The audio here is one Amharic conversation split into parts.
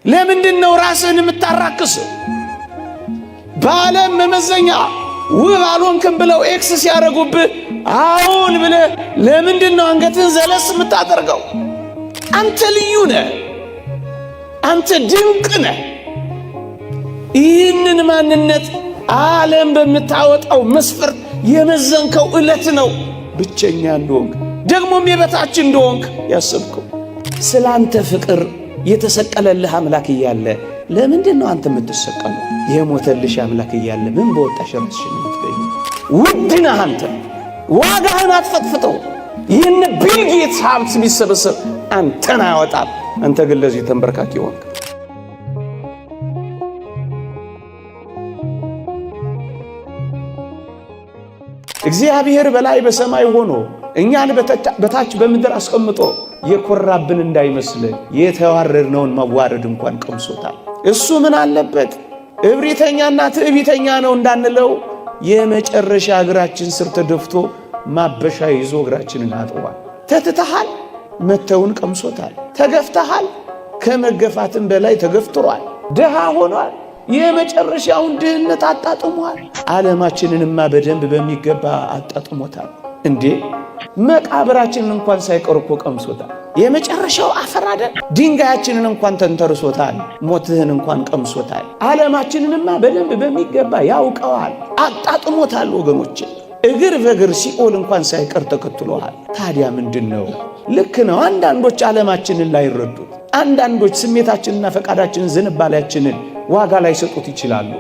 ለምንድን ነው ራስህን የምታራክስ? በዓለም መመዘኛ ውብ አልሆንክም ብለው X ሲያደርጉብህ አሁን ብለህ ለምንድን ነው አንገትህን ዘለስ የምታደርገው? አንተ ልዩ ነህ። አንተ ድንቅ ነህ። ይህንን ማንነት ዓለም በምታወጣው መስፈርት የመዘንከው ዕለት ነው ብቸኛ እንደሆንክ ደግሞም የበታች እንደሆንክ ያሰብከው። ስለ አንተ ፍቅር የተሰቀለልህ አምላክ እያለ ለምንድን ነው አንተ የምትሰቀለው? የሞተልሽ አምላክ እያለ ምን በወጣሽ ራስሽን የምትገኝ? ውድ ነህ አንተ። ዋጋህን አትፈጥፍጠው። ይህን ቢል ጌትስ ሀብት ቢሰበሰብ አንተን አያወጣም። አንተ ግን ለዚህ ተንበርካኪ ሆንክ። እግዚአብሔር በላይ በሰማይ ሆኖ እኛን በታች በምድር አስቀምጦ የኮራብን እንዳይመስል የተዋረድነውን መዋረድ እንኳን ቀምሶታል። እሱ ምን አለበት እብሪተኛና ትዕቢተኛ ነው እንዳንለው የመጨረሻ እግራችን ስር ተደፍቶ ማበሻ ይዞ እግራችንን አጥቧል። ተትተሃል፣ መተውን ቀምሶታል። ተገፍተሃል፣ ከመገፋትም በላይ ተገፍትሯል። ድሃ ሆኗል። የመጨረሻውን ድህነት አጣጥሟል። ዓለማችንንማ በደንብ በሚገባ አጣጥሞታል። እንዴ መቃብራችንን እንኳን ሳይቀር እኮ ቀምሶታል። የመጨረሻው አፈር አይደል? ድንጋያችንን እንኳን ተንተርሶታል። ሞትህን እንኳን ቀምሶታል። ዓለማችንንማ በደንብ በሚገባ ያውቀዋል፣ አጣጥሞታል። ወገኖች እግር በእግር ሲኦል እንኳን ሳይቀር ተከትሎሃል። ታዲያ ምንድን ነው? ልክ ነው። አንዳንዶች ዓለማችንን ላይረዱት፣ አንዳንዶች ስሜታችንና ፈቃዳችንን ዝንባሌያችንን ዋጋ ላይሰጡት ይችላሉ።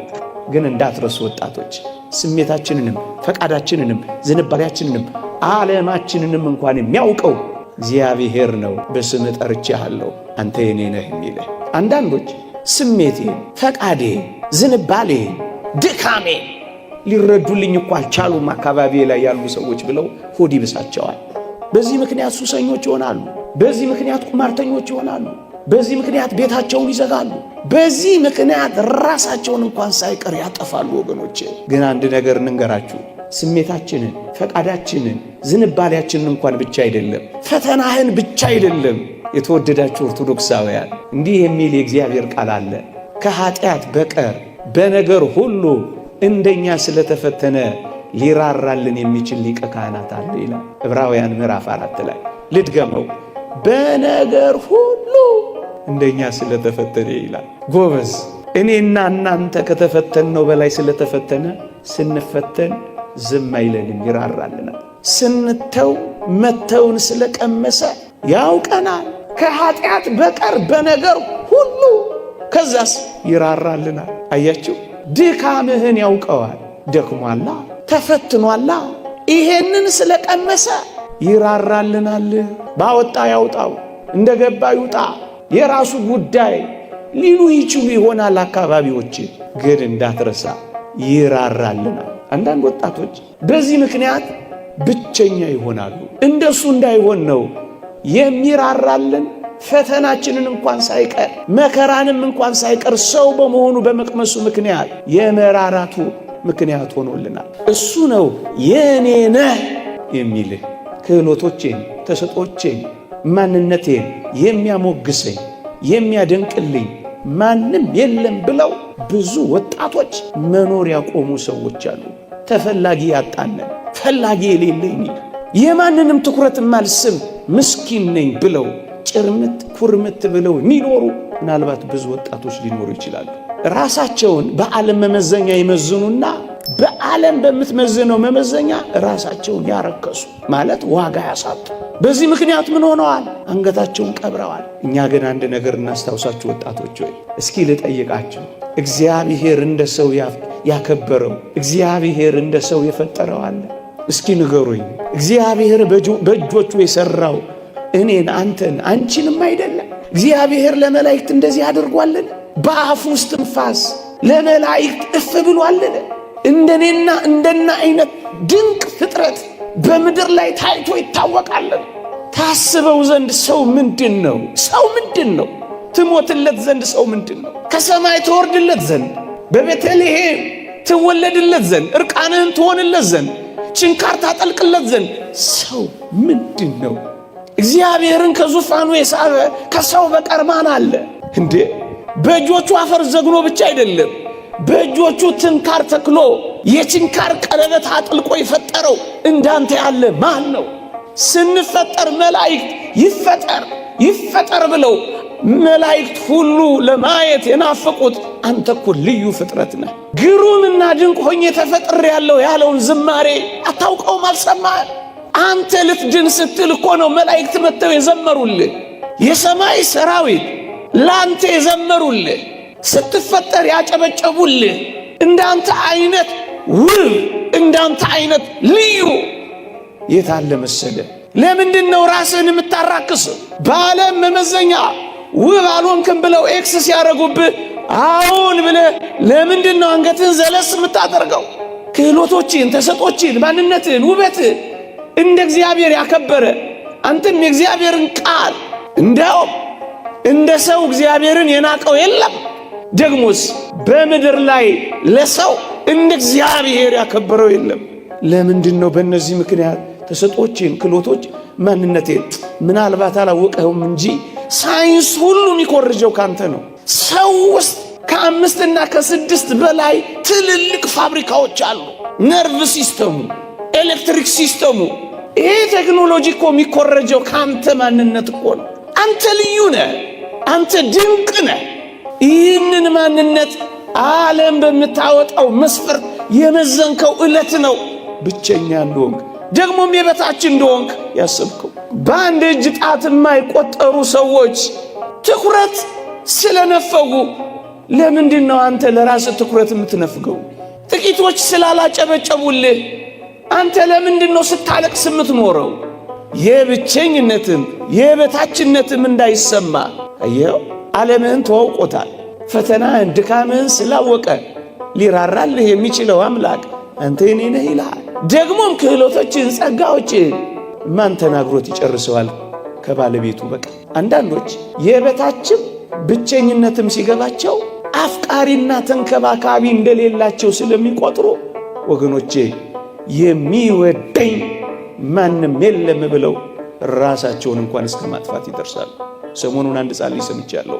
ግን እንዳትረሱ ወጣቶች፣ ስሜታችንንም ፈቃዳችንንም ዝንባሌያችንንም ዓለማችንንም እንኳን የሚያውቀው እግዚአብሔር ነው። በስምህ ጠርቼሃለሁ አንተ የኔ ነህ የሚልህ። አንዳንዶች ስሜቴን፣ ፈቃዴን፣ ዝንባሌን፣ ድካሜን ሊረዱልኝ እኮ አልቻሉም አካባቢ ላይ ያሉ ሰዎች ብለው ሆድ ይብሳቸዋል። በዚህ ምክንያት ሱሰኞች ይሆናሉ። በዚህ ምክንያት ቁማርተኞች ይሆናሉ። በዚህ ምክንያት ቤታቸውን ይዘጋሉ። በዚህ ምክንያት ራሳቸውን እንኳን ሳይቀር ያጠፋሉ። ወገኖቼ ግን አንድ ነገር እንንገራችሁ፣ ስሜታችንን፣ ፈቃዳችንን፣ ዝንባሌያችንን እንኳን ብቻ አይደለም፣ ፈተናህን ብቻ አይደለም። የተወደዳችሁ ኦርቶዶክሳውያን እንዲህ የሚል የእግዚአብሔር ቃል አለ። ከኃጢአት በቀር በነገር ሁሉ እንደኛ ስለተፈተነ ሊራራልን የሚችል ሊቀ ካህናት አለ ይላል ዕብራውያን ምዕራፍ 4 ላይ። ልድገመው፣ በነገር ሁሉ እንደኛ ስለተፈተነ ይላል። ጎበዝ፣ እኔና እናንተ ከተፈተንነው በላይ ስለተፈተነ ስንፈተን ዝም አይለንም፣ ይራራልናል። ስንተው መተውን ስለቀመሰ ያውቀናል። ከኃጢአት በቀር በነገር ሁሉ ከዛስ ይራራልናል። አያችሁ፣ ድካምህን ያውቀዋል። ደክሟላ፣ ተፈትኗላ። ይሄንን ስለቀመሰ ይራራልናል። ባወጣ ያውጣው፣ እንደገባ ይውጣ፣ የራሱ ጉዳይ ሊሉ ይችሉ ይሆናል አካባቢዎች። ግን እንዳትረሳ ይራራልናል። አንዳንድ ወጣቶች በዚህ ምክንያት ብቸኛ ይሆናሉ። እንደሱ እንዳይሆን ነው የሚራራልን። ፈተናችንን እንኳን ሳይቀር መከራንም እንኳን ሳይቀር ሰው በመሆኑ በመቅመሱ ምክንያት የመራራቱ ምክንያት ሆኖልናል። እሱ ነው የኔ ነህ የሚልህ። ክህሎቶቼን፣ ተሰጦቼን፣ ማንነቴን የሚያሞግሰኝ የሚያደንቅልኝ ማንም የለም ብለው ብዙ ወጣቶች መኖር ያቆሙ ሰዎች አሉ። ተፈላጊ ያጣነን ፈላጊ የሌለኝ የማንንም ትኩረት ማልስብ ምስኪን ነኝ ብለው ጭርምት ኩርምት ብለው የሚኖሩ ምናልባት ብዙ ወጣቶች ሊኖሩ ይችላሉ። ራሳቸውን በዓለም መመዘኛ ይመዝኑና በዓለም በምትመዝነው መመዘኛ ራሳቸውን ያረከሱ ማለት ዋጋ ያሳጡ። በዚህ ምክንያት ምን ሆነዋል? አንገታቸውን ቀብረዋል። እኛ ግን አንድ ነገር እናስታውሳችሁ ወጣቶች፣ ወይ እስኪ ልጠይቃችሁ፣ እግዚአብሔር እንደ ሰው ያከበረው እግዚአብሔር እንደ ሰው የፈጠረው አለ? እስኪ ንገሩኝ። እግዚአብሔር በእጆቹ የሰራው እኔን፣ አንተን፣ አንቺንም አይደለም? እግዚአብሔር ለመላእክት እንደዚህ አድርጓልን? በአፉ ውስጥ እስትንፋስ ለመላእክት እፍ ብሏልን? እንደኔና እንደና አይነት ድንቅ ፍጥረት በምድር ላይ ታይቶ ይታወቃልን? ታስበው ዘንድ ሰው ምንድን ነው? ሰው ምንድን ነው? ትሞትለት ዘንድ ሰው ምንድን ነው? ከሰማይ ትወርድለት ዘንድ በቤተልሔም ትወለድለት ዘንድ እርቃንህን ትሆንለት ዘንድ ችንካር ታጠልቅለት ዘንድ ሰው ምንድን ነው? እግዚአብሔርን ከዙፋኑ የሳበ ከሰው በቀር ማን አለ እንዴ? በእጆቹ አፈር ዘግኖ ብቻ አይደለም፣ በእጆቹ ትንካር ተክሎ የችንካር ቀለበት አጥልቆ የፈጠረው እንዳንተ ያለ ማን ነው? ስንፈጠር መላእክት ይፈጠር ይፈጠር ብለው መላእክት ሁሉ ለማየት የናፈቁት አንተ እኮ ልዩ ፍጥረት ነህ። ግሩምና ድንቅ ሆኜ ተፈጥሬያለሁ ያለውን ዝማሬ አታውቀውም? አልሰማህም? አንተ ልትድን ስትል እኮ ነው መላእክት መጥተው የዘመሩልህ። የሰማይ ሰራዊት ላንተ የዘመሩልህ፣ ስትፈጠር ያጨበጨቡልህ። እንዳንተ አይነት ውብ፣ እንዳንተ አይነት ልዩ የት አለ መሰለ? ለምንድን ነው ራስህን የምታራክስ? በዓለም መመዘኛ ውብ አልሆንክም ብለው X ሲያደርጉብህ አሁን ብለህ ለምንድን ነው አንገትህን ዘለስ የምታደርገው? ክህሎቶችን፣ ተሰጦችን፣ ማንነትህን፣ ውበትህን እንደ እግዚአብሔር ያከበረ አንተም የእግዚአብሔርን ቃል እንዲያውም እንደ ሰው እግዚአብሔርን የናቀው የለም። ደግሞስ በምድር ላይ ለሰው እንደ እግዚአብሔር ያከበረው የለም። ለምንድን ነው በእነዚህ ምክንያት ተሰጦችን፣ ክህሎቶች፣ ማንነቴን ምናልባት አላወቀውም እንጂ ሳይንስ ሁሉ የሚኮርጀው ካንተ ነው። ሰው ውስጥ ከአምስትና ከስድስት በላይ ትልልቅ ፋብሪካዎች አሉ። nerve system ኡ፣ electric system ኡ፣ ይሄ ቴክኖሎጂ እኮ የሚኮረጀው ከአንተ ማንነት እኮ ነው። አንተ ልዩ ነህ። አንተ ድንቅ ነህ። ይህንን ማንነት ዓለም በምታወጣው መስፈርት የመዘንከው ዕለት ነው ብቸኛ እንደሆንክ ደግሞም የበታች እንደሆንክ ያሰብከው። በአንድ እጅ ጣት የማይቆጠሩ ሰዎች ትኩረት ስለነፈጉ ለምንድን ነው አንተ ለራስህ ትኩረት የምትነፍገው? ጥቂቶች ስላላጨበጨቡልህ አንተ ለምንድን ነው ስታለቅስ የምትኖረው? የብቸኝነትም የበታችነትም እንዳይሰማ አየው። ዓለምህን ተዋውቆታል። ፈተናህን ድካምህን ስላወቀ ሊራራልህ የሚችለው አምላክ አንተ የኔ ነህ ይልሃል። ደግሞም ክህሎቶችን፣ ጸጋዎችን ማን ተናግሮት ይጨርሰዋል ከባለቤቱ በቀር? አንዳንዶች የበታችም ብቸኝነትም ሲገባቸው አፍቃሪና ተንከባካቢ እንደሌላቸው ስለሚቆጥሩ ወገኖቼ የሚወደኝ ማንም የለም ብለው ራሳቸውን እንኳን እስከ ማጥፋት ይደርሳሉ። ሰሞኑን አንድ ሕፃን ልጅ ሰምቻለሁ።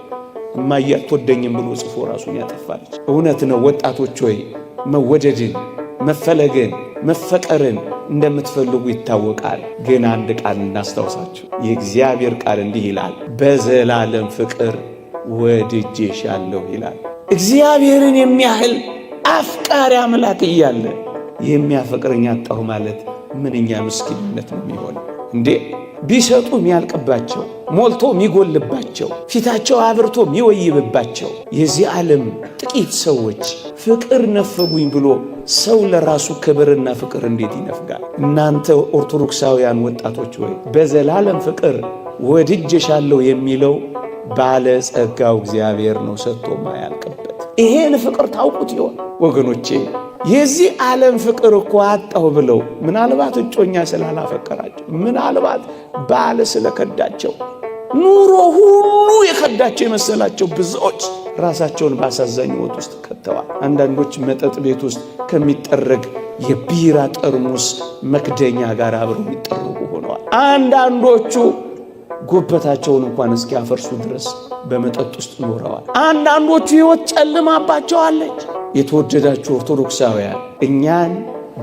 እማዬ አትወደኝም ብሎ ጽፎ ራሱን ያጠፋለች። እውነት ነው ወጣቶች ሆይ መወደድን፣ መፈለግን፣ መፈቀርን እንደምትፈልጉ ይታወቃል። ግን አንድ ቃል እናስታውሳችሁ። የእግዚአብሔር ቃል እንዲህ ይላል፣ በዘላለም ፍቅር ወድጄሻለሁ ይላል። እግዚአብሔርን የሚያህል አፍቃሪ አምላክ እያለ የሚያፈቅረኝ አጣሁ ማለት ምንኛ ምስኪንነት ነው የሚሆነው እንዴ! ቢሰጡ የሚያልቅባቸው፣ ሞልቶ የሚጎልባቸው፣ ፊታቸው አብርቶ የሚወይብባቸው የዚህ ዓለም ጥቂት ሰዎች ፍቅር ነፈጉኝ ብሎ ሰው ለራሱ ክብርና ፍቅር እንዴት ይነፍጋል? እናንተ ኦርቶዶክሳውያን ወጣቶች ወይ በዘላለም ፍቅር ወድጄሻለሁ የሚለው ባለ ጸጋው እግዚአብሔር ነው፣ ሰጥቶ ማያልቅበት። ይሄን ፍቅር ታውቁት ይሆን ወገኖቼ? የዚህ ዓለም ፍቅር እኮ አጣሁ ብለው ምናልባት እጮኛ ስላላፈቀራቸው፣ ምናልባት ባል ስለከዳቸው፣ ኑሮ ሁሉ የከዳቸው የመሰላቸው ብዙዎች ራሳቸውን በአሳዛኝ ሕይወት ውስጥ ከተዋል። አንዳንዶች መጠጥ ቤት ውስጥ ከሚጠረግ የቢራ ጠርሙስ መክደኛ ጋር አብረው የሚጠረጉ ሆነዋል። አንዳንዶቹ ጉበታቸውን እንኳን እስኪያፈርሱ ድረስ በመጠጥ ውስጥ ኖረዋል። አንዳንዶቹ ሕይወት ጨልማባቸዋለች። የተወደዳችሁ ኦርቶዶክሳውያን እኛን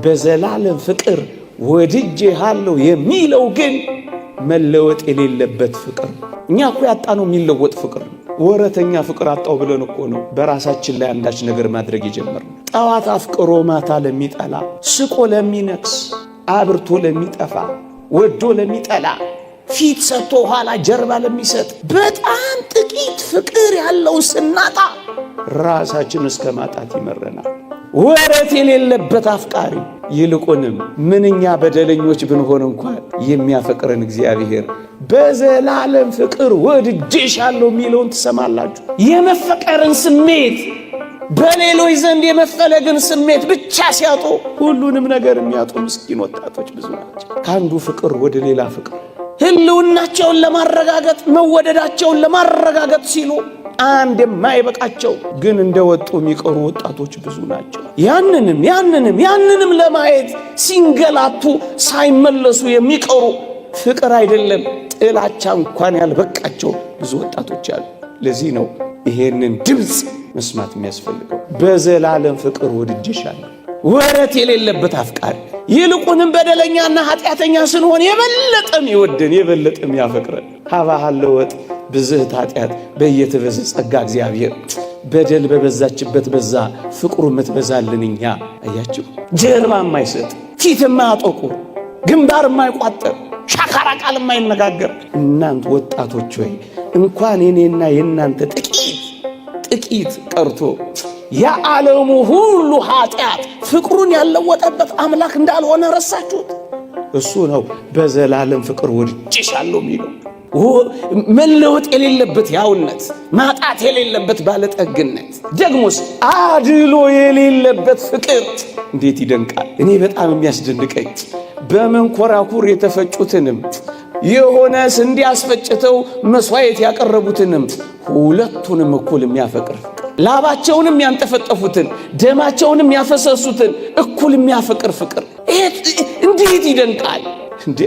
በዘላለም ፍቅር ወድጄሃለሁ የሚለው ግን መለወጥ የሌለበት ፍቅር። እኛ እኮ ያጣነው የሚለወጥ ፍቅር ነው። ወረተኛ ፍቅር አጣው ብለን እኮ ነው በራሳችን ላይ አንዳች ነገር ማድረግ የጀመርነው። ጠዋት አፍቅሮ ማታ ለሚጠላ፣ ስቆ ለሚነክስ፣ አብርቶ ለሚጠፋ፣ ወዶ ለሚጠላ፣ ፊት ሰጥቶ ኋላ ጀርባ ለሚሰጥ በጣም ጥቂት ፍቅር ያለውን ስናጣ ራሳችን እስከ ማጣት ይመረናል። ወረት የሌለበት አፍቃሪ። ይልቁንም ምንኛ በደለኞች ብንሆን እንኳን የሚያፈቅረን እግዚአብሔር በዘላለም ፍቅር ወድጄሻለሁ የሚለውን ትሰማላችሁ። የመፈቀርን ስሜት በሌሎች ዘንድ የመፈለግን ስሜት ብቻ ሲያጡ ሁሉንም ነገር የሚያጡ ምስኪን ወጣቶች ብዙ ናቸው። ከአንዱ ፍቅር ወደ ሌላ ፍቅር ህልውናቸውን ለማረጋገጥ መወደዳቸውን ለማረጋገጥ ሲሉ አንድ የማይበቃቸው ግን እንደወጡ የሚቀሩ ወጣቶች ብዙ ናቸው። ያንንም ያንንም ያንንም ለማየት ሲንገላቱ ሳይመለሱ የሚቀሩ ፍቅር አይደለም ጥላቻ እንኳን ያልበቃቸው ብዙ ወጣቶች አሉ። ለዚህ ነው ይሄንን ድምፅ መስማት የሚያስፈልገው። በዘላለም ፍቅር ወድጄሻለሁ፣ ወረት የሌለበት አፍቃሪ፣ ይልቁንም በደለኛና ኃጢአተኛ ስንሆን የበለጠም ይወደን የበለጠም ያፈቅረን። ሀባሃለወጥ ብዝህት ኃጢአት በየትበዝ ጸጋ እግዚአብሔር። በደል በበዛችበት በዛ ፍቅሩ የምትበዛልን እኛ። አያችሁ፣ ጀርባ የማይሰጥ፣ ፊት የማያጠቁር፣ ግንባር የማይቋጠር፣ ሻካራ ቃል የማይነጋገር። እናንት ወጣቶች ወይ እንኳን የኔና የእናንተ ጥቂት ጥቂት ቀርቶ የዓለሙ ሁሉ ኃጢአት ፍቅሩን ያለወጠበት አምላክ እንዳልሆነ ረሳችሁት። እሱ ነው በዘላለም ፍቅር ወድጄሻለሁ የሚለው። መለወጥ የሌለበት ያውነት፣ ማጣት የሌለበት ባለጠግነት፣ ደግሞስ አድሎ የሌለበት ፍቅር እንዴት ይደንቃል! እኔ በጣም የሚያስደንቀኝ በመንኮራኩር የተፈጩትንም የሆነ ስንዴ አስፈጭተው መስዋዕት ያቀረቡትንም ሁለቱንም እኩል የሚያፈቅር ፍቅር፣ ላባቸውንም ያንጠፈጠፉትን ደማቸውንም ያፈሰሱትን እኩል የሚያፈቅር ፍቅር እንዴት ይደንቃል! እንዴ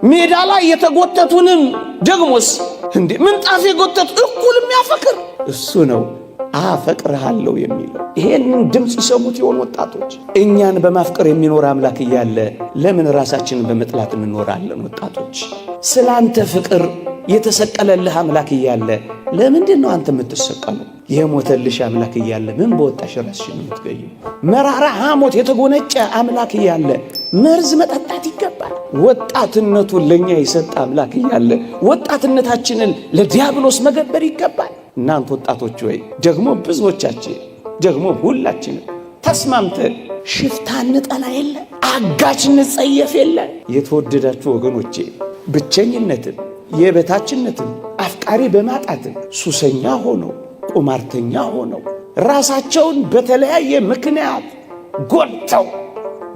ሜዳ ላይ የተጎተቱንም ደግሞስ እንዴ ምንጣፍ የጎተቱ እኩል የሚያፈቅር እሱ ነው አፈቅርሃለሁ የሚለው። ይሄንን ድምፅ ይሰሙት ይሆን ወጣቶች? እኛን በማፍቀር የሚኖር አምላክ እያለ ለምን ራሳችንን በመጥላት እንኖራለን? ወጣቶች፣ ስላንተ ፍቅር የተሰቀለልህ አምላክ እያለ ለምንድን ነው አንተ የምትሰቀለው? የሞተልሽ አምላክ እያለ ምን በወጣሽ ራስሽን የምትገይው? መራራ ሐሞት የተጎነጨ አምላክ እያለ መርዝ መጠጣት ይገባል? ወጣትነቱን ለእኛ የሰጠ አምላክ እያለ ወጣትነታችንን ለዲያብሎስ መገበር ይገባል? እናንተ ወጣቶች ወይ ደግሞ ብዙዎቻችን ደግሞ ሁላችንም ተስማምተን ሽፍታ እንጠላ የለ፣ አጋች እንጸየፍ የለ። የተወደዳችሁ ወገኖቼ፣ ብቸኝነትን፣ የበታችነትን፣ አፍቃሪ በማጣትን ሱሰኛ ሆነው ቁማርተኛ ሆነው ራሳቸውን በተለያየ ምክንያት ጎድተው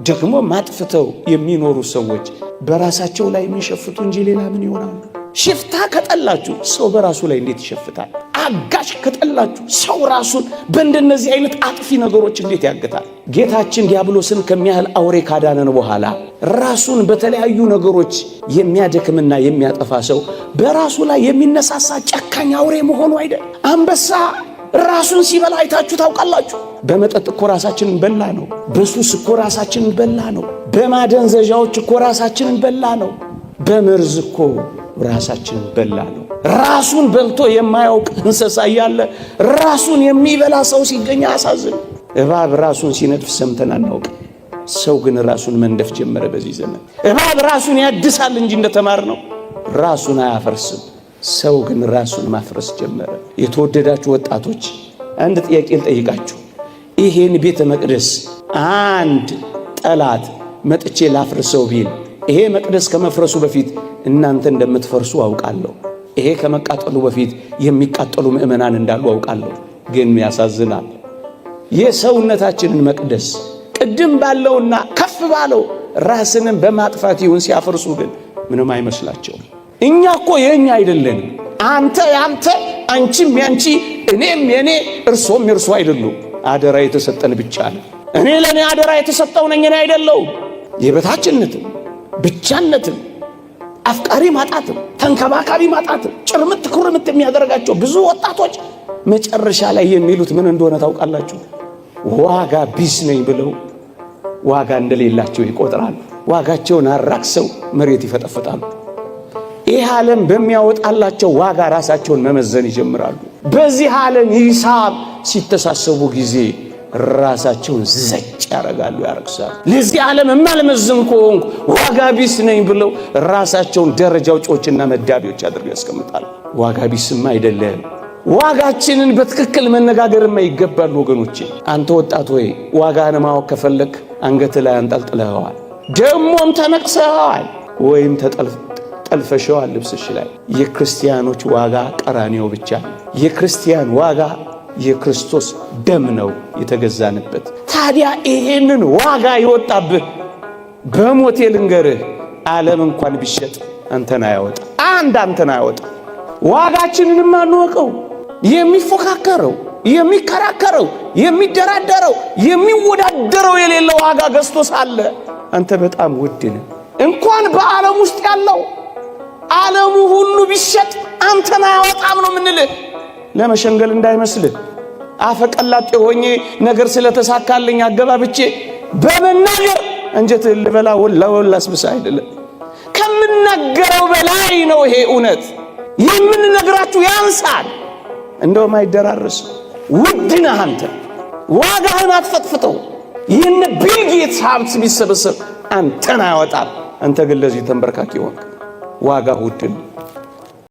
ደግሞ ማጥፍተው የሚኖሩ ሰዎች በራሳቸው ላይ የሚሸፍቱ እንጂ ሌላ ምን ይሆናሉ? ሽፍታ ከጠላችሁ ሰው በራሱ ላይ እንዴት ይሸፍታል? አጋሽ ከጠላችሁ ሰው ራሱን በእንደነዚህ አይነት አጥፊ ነገሮች እንዴት ያግታል? ጌታችን ዲያብሎስን ከሚያህል አውሬ ካዳነን በኋላ ራሱን በተለያዩ ነገሮች የሚያደክምና የሚያጠፋ ሰው በራሱ ላይ የሚነሳሳ ጨካኝ አውሬ መሆኑ አይደል? አንበሳ ራሱን ሲበላ አይታችሁ ታውቃላችሁ? በመጠጥ እኮ ራሳችንን በላ ነው። በሱስ እኮ ራሳችንን በላ ነው። በማደንዘዣዎች እኮ ራሳችንን በላ ነው። በመርዝ እኮ ራሳችንን በላ ነው። ራሱን በልቶ የማያውቅ እንስሳ እያለ ራሱን የሚበላ ሰው ሲገኝ አያሳዝን? እባብ ራሱን ሲነድፍ ሰምተን አናውቅ። ሰው ግን ራሱን መንደፍ ጀመረ። በዚህ ዘመን እባብ ራሱን ያድሳል እንጂ እንደተማር ነው ራሱን አያፈርስም። ሰው ግን ራሱን ማፍረስ ጀመረ። የተወደዳችሁ ወጣቶች፣ አንድ ጥያቄ ልጠይቃችሁ። ይሄን ቤተ መቅደስ አንድ ጠላት መጥቼ ላፍርሰው ቢል ይሄ መቅደስ ከመፍረሱ በፊት እናንተ እንደምትፈርሱ አውቃለሁ። ይሄ ከመቃጠሉ በፊት የሚቃጠሉ ምዕመናን እንዳሉ አውቃለሁ። ግን ያሳዝናል። የሰውነታችንን መቅደስ ቅድም ባለውና ከፍ ባለው ራስንም በማጥፋት ይሁን ሲያፈርሱ ግን ምንም አይመስላቸውም። እኛ እኮ የእኛ አይደለንም። አንተ ያንተ፣ አንቺም ያንቺ፣ እኔም የኔ፣ እርሶም የእርሶ አይደሉም። አደራ የተሰጠን ብቻ ነው። እኔ ለእኔ አደራ የተሰጠው ነኝ፣ እኔ አይደለሁም። የበታችነትም ብቻነትም አፍቃሪ ማጣትም ተንከባካቢ ማጣትም ጭርምት ኩርምት የሚያደርጋቸው ብዙ ወጣቶች መጨረሻ ላይ የሚሉት ምን እንደሆነ ታውቃላችሁ? ዋጋ ቢስ ነኝ ብለው ዋጋ እንደሌላቸው ይቆጥራሉ። ዋጋቸውን አራክሰው መሬት ይፈጠፍጣሉ። ይህ ዓለም በሚያወጣላቸው ዋጋ ራሳቸውን መመዘን ይጀምራሉ። በዚህ ዓለም ሂሳብ ሲተሳሰቡ ጊዜ ራሳቸውን ዘጭ ያደርጋሉ፣ ያረክሳሉ። ለዚህ ዓለም የማልመዝን ከሆንኩ ዋጋ ቢስ ነኝ ብለው ራሳቸውን ደረጃ አውጪዎችና መዳቢዎች አድርገው ያስቀምጣሉ። ዋጋ ቢስማ አይደለም። ዋጋችንን በትክክል መነጋገርማ ይገባል ወገኖቼ። አንተ ወጣት ወይ ዋጋህን ማወቅ ከፈለክ አንገት ላይ አንጠልጥለኸዋል፣ ደሞም ተነቅሰኸዋል ወይም ተጠልፈሸዋል ልብስሽ ላይ። የክርስቲያኖች ዋጋ ቀራንዮ ብቻ ነው። የክርስቲያን ዋጋ የክርስቶስ ደም ነው የተገዛንበት። ታዲያ ይሄንን ዋጋ ይወጣብህ በሞቴ ልንገርህ፣ ዓለም እንኳን ቢሸጥ አንተን አያወጣ፣ አንድ አንተን አያወጣ። ዋጋችንንም አንወቀው። የሚፎካከረው፣ የሚከራከረው፣ የሚደራደረው፣ የሚወዳደረው የሌለ ዋጋ ገዝቶ ሳለ አንተ በጣም ውድ ነህ። እንኳን በዓለም ውስጥ ያለው ዓለሙ ሁሉ ቢሸጥ አንተን አያወጣም ነው የምንልህ። ለመሸንገል እንዳይመስልህ አፈቀላጤ ሆኜ ነገር ስለተሳካልኝ አገባብቼ በመናገር አንጀትህን ልበላ ወላስብስ አይደለም። ከምናገረው በላይ ነው ይሄ እውነት። የምንነግራችሁ ያንሳል፣ እንደውም አይደራረስም። ውድ ነህ አንተ፣ ዋጋህን አትፈጥፍጠው። ይህን ቢል ጌትስ ሀብት ቢሰበሰብ አንተን አያወጣም። አንተ ግን ለዚህ ተንበርካኪ ሆንክ። ዋጋ ውድ ነው።